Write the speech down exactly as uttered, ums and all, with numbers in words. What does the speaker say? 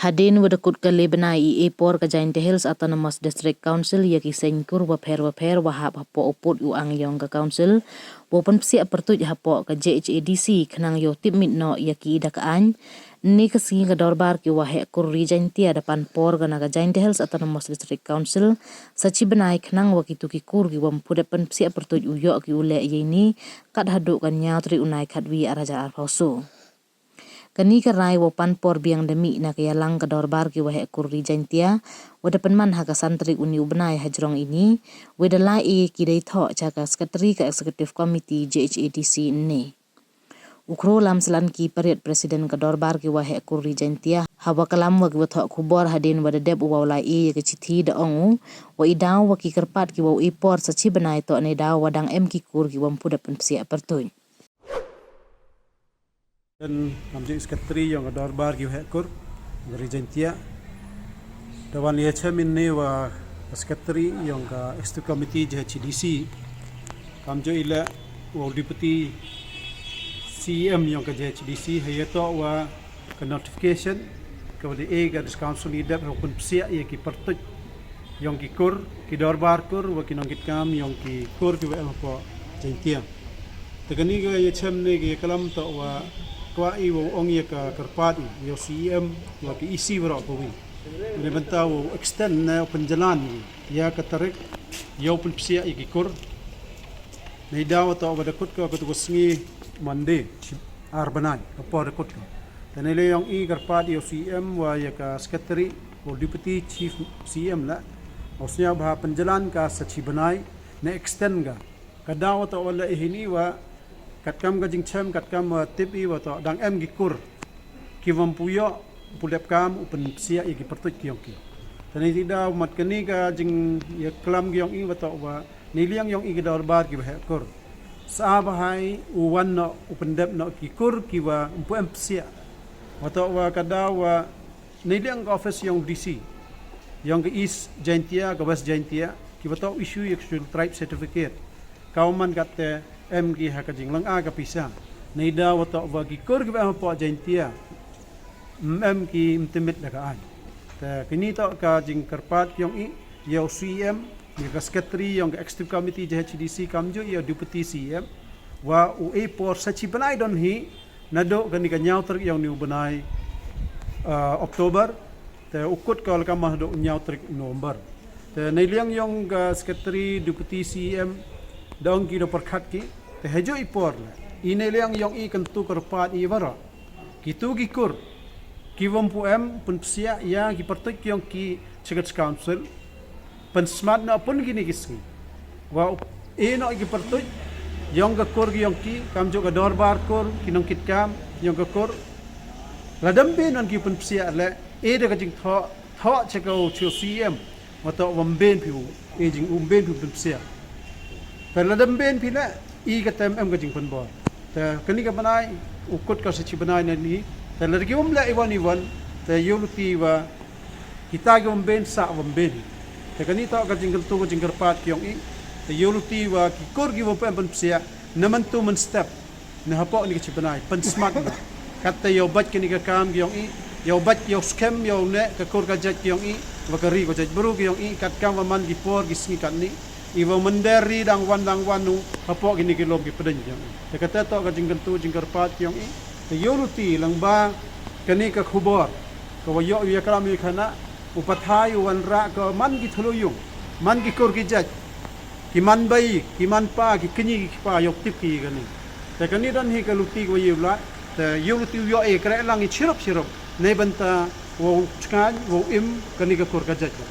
Hadien wa da kut ka le bnai i e por ka Jaintia Hills Autonomous District Council ya ki seng kur wapher wapher wa hap hapoh u pud u ang yong ka Council wow pynpsiah pyrtuid hapoh ka J H A D C khnang yow tipmit noh ya ki da ka aiñ. Ynne ka sngi ka dorbar ki waheh kur ri Jaintia da pan por ka na ka Jaintia Hills Autonomous District Council sa chi bnai khnang wa kitu ki kur ki wym pu dep pynpsiah pyrtuid u yoh ki u leh ya ini kat haduh ka ynñiaw tarik u Naikhadwi ar hajar arphaw soo. Kani ka rai wow pan por biang da mih na ka yalang ka dorbar ki waheh kur ri Jaintia wa da pynman ha ka san tarik uni u bnai hajrong ini, wei da lai e ki dei thoh cha ka Secretary ka Executive Committee J H A D C ynne. U Khroo Lamslan ki Pariat, President ka dorbar ki waheh kur ri Jaintia, hawa kalam wa ki wa thoh khubor hadien wa da dep u wow lai e ya ka chithi, da ong u wa i daw wa ki kyrpad ki wow e por sa chi bnai toh nei daw wa dang em ki kur ki wym pu dep pynpsiah pyrtuid. Ken kam jing Secretary yong ka dorbar ki waheh kur ri Jaintia, da wan ya chem ynne wa ka Secretary yong ka Executive Committee J H A D C, kam jooh i leh wa u Deputy C E M yong ka J H A D C hei ya toh wa ka notification ka wa da e ka District Council ni dep wow pynpsiah ya ki pyrtuid yong ki kur, ki dorbar kur wa ki nongkitkam yong ki kur ki wa em hapoh Jaintia. Te kani ka ya chem ne ki ya kalam toh wa kwah i wow ong ya ka kyrpad i ya u C E M wa ki E C waroh kawi, neibynta wow extend ne u pynjalan ya ka tarik yow pynpsiah ya ki kur. Nei daw toh wa da kut ka katu ka sngi Monday, chi ar bnai ka por da kut ka. Te nei le yong i kyrpad ya u C E M wa ya ka Secretary wa u Deputy Chief C E M la wow sniaw bha pynjalan ka sa chi bnai, ne extend ka. Ka daw toh wa leh i hini wa katkam ka jingchem, katkam wa tip i wa toh dang em ki kur ki wym pu yoh, pu dep kam u pynpsiah ya ki pyrtuid ki yong ki. Te nei ti daw mat kani ka jing ya kalam ki yong i wa toh wa nei liang yong i ka dorbar ki waheh kur, sa bha i u wan noh u pyndep noh ki kur ki wa ym pu em psiah. Wa toh wa ka daw wa nei liang ka office yong D C yong ka East Jaintia, ka West Jaintia, ki wa toh issue ya ka Scheduled Tribe certificate, ka wa man katte em ki ha ka jinglynga ka pisa. Nei daw wa toh wa ki kur ki wa em hapoh Jaintia ym em ki, ym tipmit da ka aiñ. Te kini toh ka jingkyrpad ki yong i ya u C E M, ya ka Secretary yong ka Executive Committee J H A D C, kam jooh ya u Deputy C E M, wa u e por sa chi bnai don hi, naduh kani ka ynñiaw tarik yong uni u bnai, ah, October, te u kut ka la ka man haduh ynñiaw tarik November. Te nei liang yong ka Secretary, Deputy C E M, da ong ki da pyrkhat ki, te hajooh i por la i nei liang yong i kyntu kyrpad i waroh kitu ki kur ki wym pu em pynpsiah ya ki pyrtuid ki yong ki cha ka District Council, pynsmat noh pun kini ki sngi wa e noh ki pyrtuid yong ka kur ki yong ki, kam jooh ka dorbar kur, ki nongkitkam yong ka kur. Lada ym ben wan ki pynpsiah le, e da ka jingthoh, thoh cha ka u, cha u C E M, wa toh wa ym ben phi u, e jing u ym ben phi u pynpsiah. Te lada ym ben phi le, i ka tem em ka jingpynbor. Te kani ka bnai u kut ka sa chi bnai na ni. Te lada ki ym leh iwon iwon, te yow luti wa kita ki wym ben sa wym ben. Te kani toh ka jingkyntu ka jingkyrpad ki yong i. Te yow luti wa ki kur ki wym pu em pynpsiah, na myntu mynstep, na hapoh ni ka chi bnai pynsmat noh. Katte yow bait kani ka kam ki yong i, yow bait, yow skhem, yow neh ka kur ka jait ki yong i wa ka ri ka jaitbru ki yong i, katkam wa man ki por ki sngi katni, i wa mynder ri dang wan dang wan u hapoh kini ki lum ki pdeng ki yong i. Te katte toh ka jingkyntu jingkyrpad ki yong i. Te yow luti lyngba kani ka khubor ka wa yoh ya kalam i khana, u pathai u wanrah ka man ki thlur yung, man ki kur ki jait, ki man bei, ki man pa, ki kñi ki kpa, yow tip ki kani. Te kani don hi ka luti ka wa yow lai, te yow luti u yoh e kreh lang i chirup chirup neibynta wow chngaiñ wow im kani ka kur ka jait.